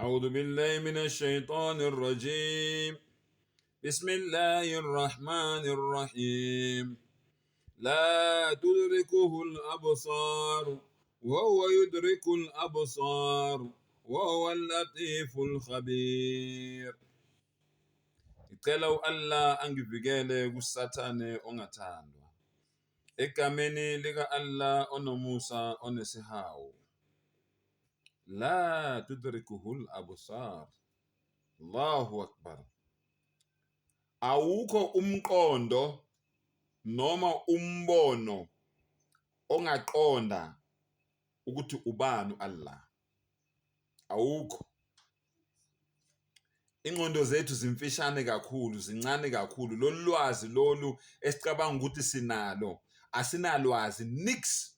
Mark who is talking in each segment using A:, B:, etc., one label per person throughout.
A: أعوذ بالله من الشيطان الرجيم بسم الله الرحمن الرحيم لا تدركه الأبصار وهو يدرك الأبصار وهو اللطيف الخبير. Ngicela u-Allah angivikele kuSathane ongathandwa. Egameni lika-Allah onomusa onesihawu. La tudrikuhul absar. Allahu Akbar. Awukho umqondo noma umbono ongaqonda ukuthi ubani u-Allah. Awukho. Ingqondo zethu zimfishane kakhulu, zincane kakhulu. Lolu lwazi lolu esicabanga ukuthi sinalo, asinalwazi nix.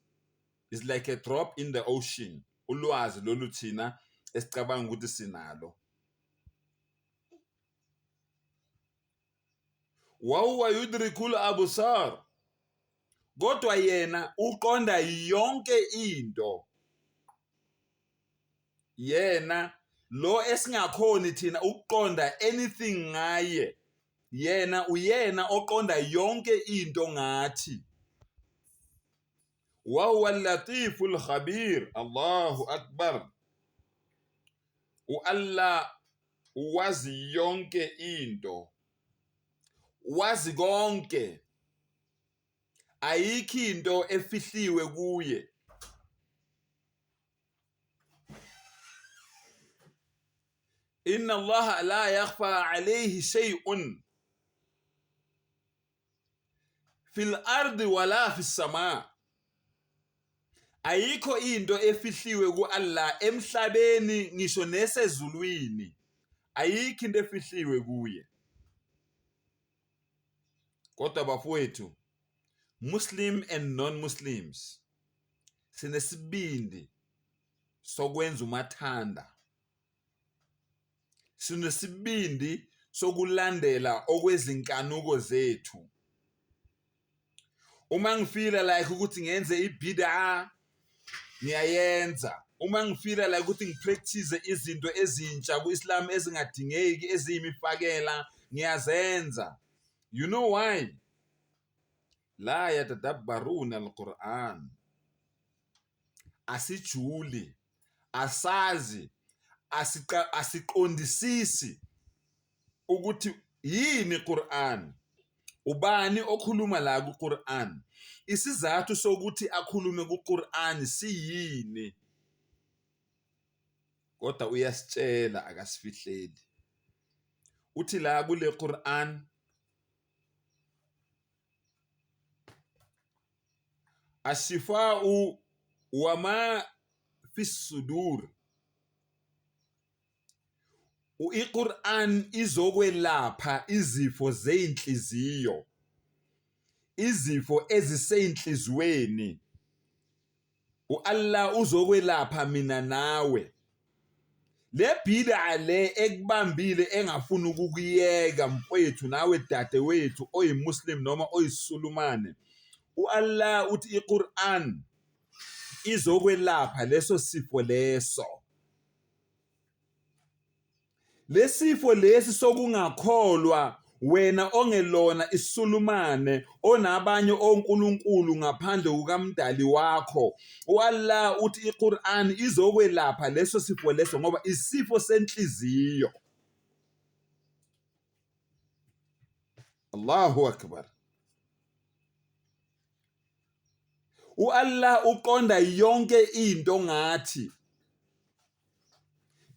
A: It's like a drop in the ocean. Ulwazi lolu thina esicabanga ukuthi sinalo. Wahuwa yudrikul absar, kodwa yena uqonda yonke into. Yena lo esingakhoni thina ukuqonda anything ngaye, yena uyena oqonda yonke into ngathi. Wahuwa al-latifu al-khabir. Allahu akbar. U-Allah uwazi yonke into, wazi konke, ayikho into efihliwe kuye. Inna Allaha la yakhfa alayhi shay'un fil ardi wala fis sama. Ayikho into efihliwe ku-Allah emhlabeni ngisho nesezulwini, ayikho into efihliwe kuye. Kodwa bafowethu, Muslim and non-Muslims, sinesibindi sokwenza umathanda, sinesibindi sokulandela okwezinkanuko zethu. Uma ngifila like ukuthi ngenze ibid'a, ngiyayenza. Uma ngifila like ukuthi ngipractice izinto ezintsha ku-Islam ezingadingeki, eziyimifakela, ngiyazenza. You know why? La yatadabbaruna al-Qur'an. Asijuli, asazi, asiqondisisi ukuthi yini Qur'an. Ubani okhuluma la kuQur'an? Isizathu sokuthi akhulume kuQur'an siyini? Kodwa uyasitshela, akasifihleli. Uthi la kule Qur'an, ashifa'u wama fi sudur, iQur'an izokwelapha izifo zey'nhliziyo, izifo ezisey'nhliziyweni. U-Allah uzokwelapha mina nawe. Le bid'a le ekubambile engafuni ukukuyeka mfwethu nawe dadewethu oyiMuslim noma oyiSulumane, u-Allah uthi iQur'an izokwelapha leso sifo leso. Lesifo lesi sokungakholwa wena ongelona iSulumane onabanye onkulunkulu ngaphandle kukaMdali wakho, u-Allah uthi iQur'an izokwelapha leso sifo leso ngoba isifo senhliziyo. Allahu Akbar. U-Allah uqonda yonke into ngathi.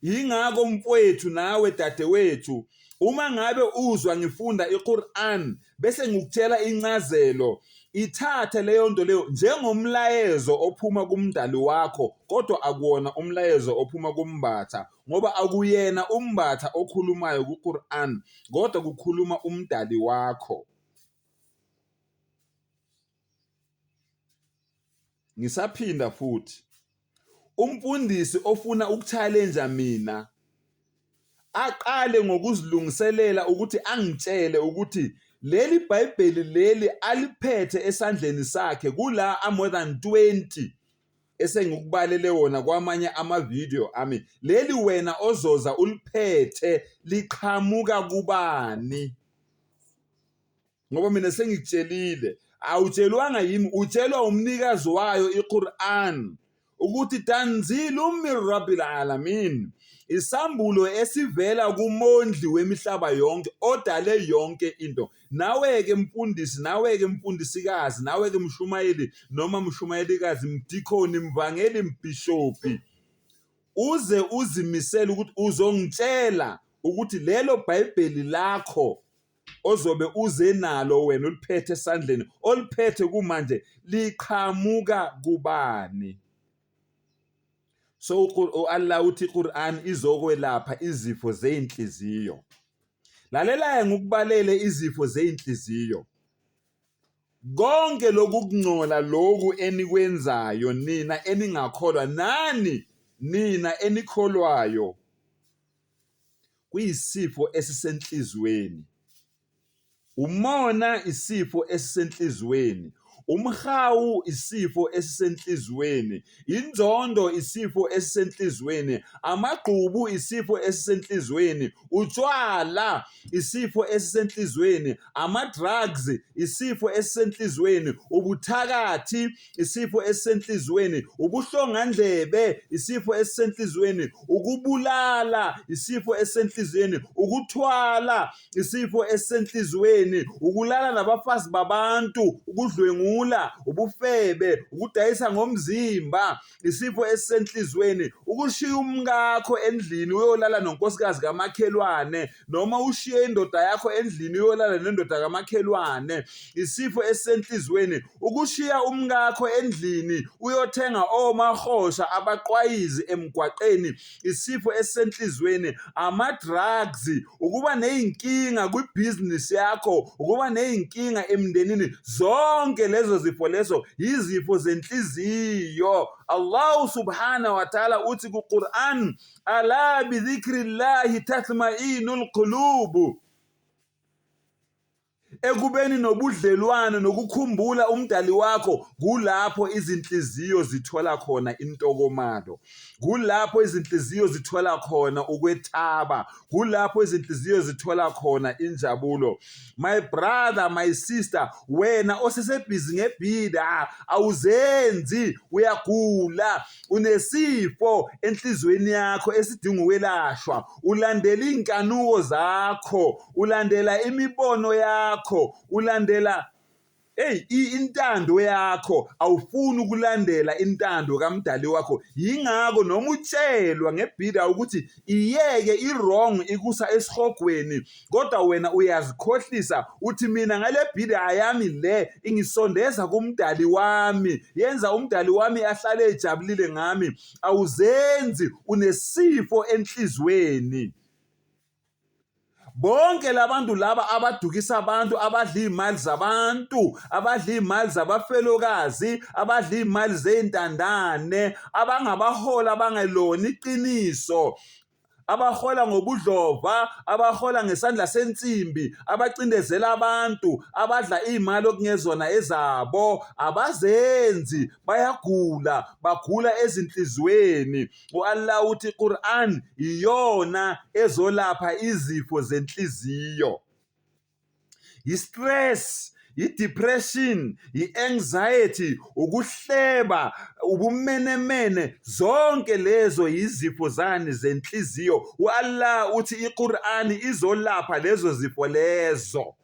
A: Yingakho mfowethu nawe dadewethu, uma ngabe uzwa ngifunda iQur'an bese ngikutshela incazelo, ithathe leyo nto leyo njengomlayezo ophuma kuMdali wakho, kodwa akuwona umlayezo ophuma kuMbatha, ngoba akuyena uMbatha okhulumayo kuQur'an, kodwa kukhuluma uMdali wakho. Ngisaphinda futhi, umfundisi ofuna ukuchallenge mina aqale ngokuzilungiselela ukuthi angitshele ukuthi leli Bhayibheli leli aliphethe esandleni sakhe kula a more than 20. esengikubalele wona kwamanye ama-video ami, leli wena ozoza uliphethe liqhamuka kubani? Ngoba mina sengikutshelile, awutshelwanga yimi, utshelwa umnikazi wayo iQur'an ukuthi tanzilu min rabbil alamin, isambulo esivela kumondli wemihlaba yonke odale yonke into. Nawe-ke mfundisi, nawe-ke mfundisikazi, nawe-ke mshumayeli noma mshumayelikazi, mdikhoni, mvangeli, mbhishobhi, uze uzimisele ukuthi uzongitshela ukuthi lelo Bhayibheli lakho ozobe uze nalo wena uliphethe esandleni oliphethe kumanje liqhamuka kubani. So u-Allah uthi iQur'an izokwelapha izifo zey'nhliziyo. Lalela-ke ngikubalele izifo zey'nhliziyo. Konke lokhu kungcola lokhu enikwenzayo nina eningakholwa nani nina enikholwayo kuyisifo esisenhliziyweni. Umona isifo esisenhliziyweni. Umhawu isifo esisenhliziyweni. Inzondo isifo esisenhliziyweni. Amagqubu isifo esisenhliziyweni. Utshwala isifo esisenhliziyweni. Ama-drugs isifo esisenhliziyweni. Ubuthakathi isifo esisenhliziyweni. Ubuhlongandlebe isifo esisenhliziyweni. Ukubulala isifo esisenhliziyweni. Ukuthwala isifo esisenhliziyweni. Ukulala nabafazi babantu, ukudlwengula, ubufebe, ukudayisa ngomzimba isifo esisenhliziyweni. Ukushiya umkakho endlini uyolala nonkosikazi kamakhelwane noma ushiye indoda yakho endlini uyolala nendoda kamakhelwane isifo esisenhliziyweni. Ukushiya umkakho endlini uyothenga omahosha abaqwayizi emgwaqeni isifo esisenhliziyweni. Ama-drugs, ukuba ney'nkinga kwibhizinisi yakho, ukuba ney'nkinga emndenini, zonke lezo zifo lezo yizifo zenhliziyo. Allahu subhanahu wa ta'ala uthi ku-Quran, ala bidhikri llahi tatma'inul qulubu. Ekubeni nobudlelwano nokukhumbula uMdali wakho, kulapho izinhliziyo zithola khona intokomalo, kulapho izinhliziyo zithola khona ukwethaba, kulapho izinhliziyo zithola khona injabulo. My brother, my sister, wena osesebhizi ngebhida, awuzenzi, uyagula, unesifo enhliziyweni yakho esidinga ukwelashwa, ulandela iy'nkanuko zakho, ulandela imibono yakho, ulandela Hey, intando yakho, awufuni ukulandela intando kaMdali wakho. Yingakho noma utshelwa ngebhida ukuthi iyeke i-wrong ikusa esihogweni, kodwa wena uyazikhohlisa uthi mina ngale bhida yami le ingisondeza kuMdali wami, yenza uMdali wami ahlale ejabulile ngami. Awuzenzi, unesifo enhliziyweni. Bonke labantu laba abadukisa abantu, abadla iy'mali zabantu, abadla iy'mali zabafelokazi, abadla iy'mali zey'ntandane, abangabaholi abangelona iqiniso, abahola ngobudlova, abahola ngesandla sensimbi, abacindezela abantu, abadla iy'mali okungezona ezabo, abazenzi, bayagula, bagula ezinhliziyweni. U-Allah uthi iQur'an iyona ezolapha izifo zenhliziyo. I-stress, i-depression, i-anxiety, ukuhleba, ubumenemene, zonke lezo yizifo zani zenhliziyo. U-Allah uthi iQur'an izolapha lezo zifo lezo.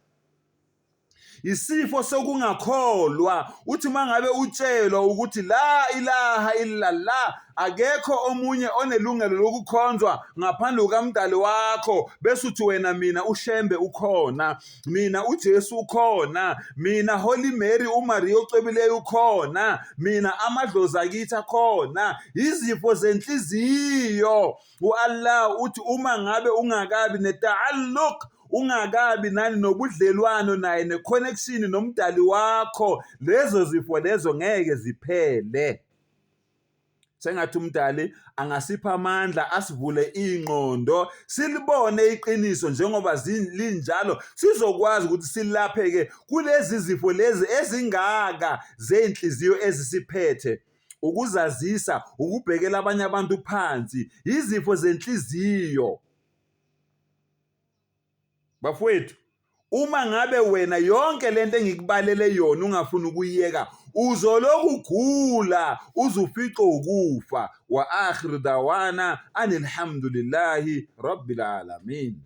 A: Isifo sokungakholwa, uthi uma ngabe utshelwa ukuthi la ilaha illallah, akekho omunye onelungelo lokukhonzwa ngaphandle kukaMdali wakho, bese uthi wena mina uShembe ukhona, mina uJesu ukhona, mina Holy Mary uMaria ocwebileyo ukhona, mina amadlozi akithi akhona. Izifo zenhliziyo. U-Allah uthi uma ngabe ungakabi netaalluq, ungakabi nani nobudlelwano naye ne-connection nomdali wakho, lezo zifo lezo ngeke ziphele. Sengathi umdali angasipha amandla, asivule ingqondo, silibone iqiniso njengoba linjalo, sizokwazi ukuthi silapheke kulezi zifo lezi ezingaka zezinhliziyo ezisiphethe. Ukuzazisa, ukubhekela abanye abantu phansi, izifo zenhliziyo. Bafowethu, uma ngabe wena yonke lento engikubalele yona ungafuni ukuyiyeka, uzolokhu ugula uze ufice ukufa. Wa akhiru dawana anilhamdulillahi rabbil alamin.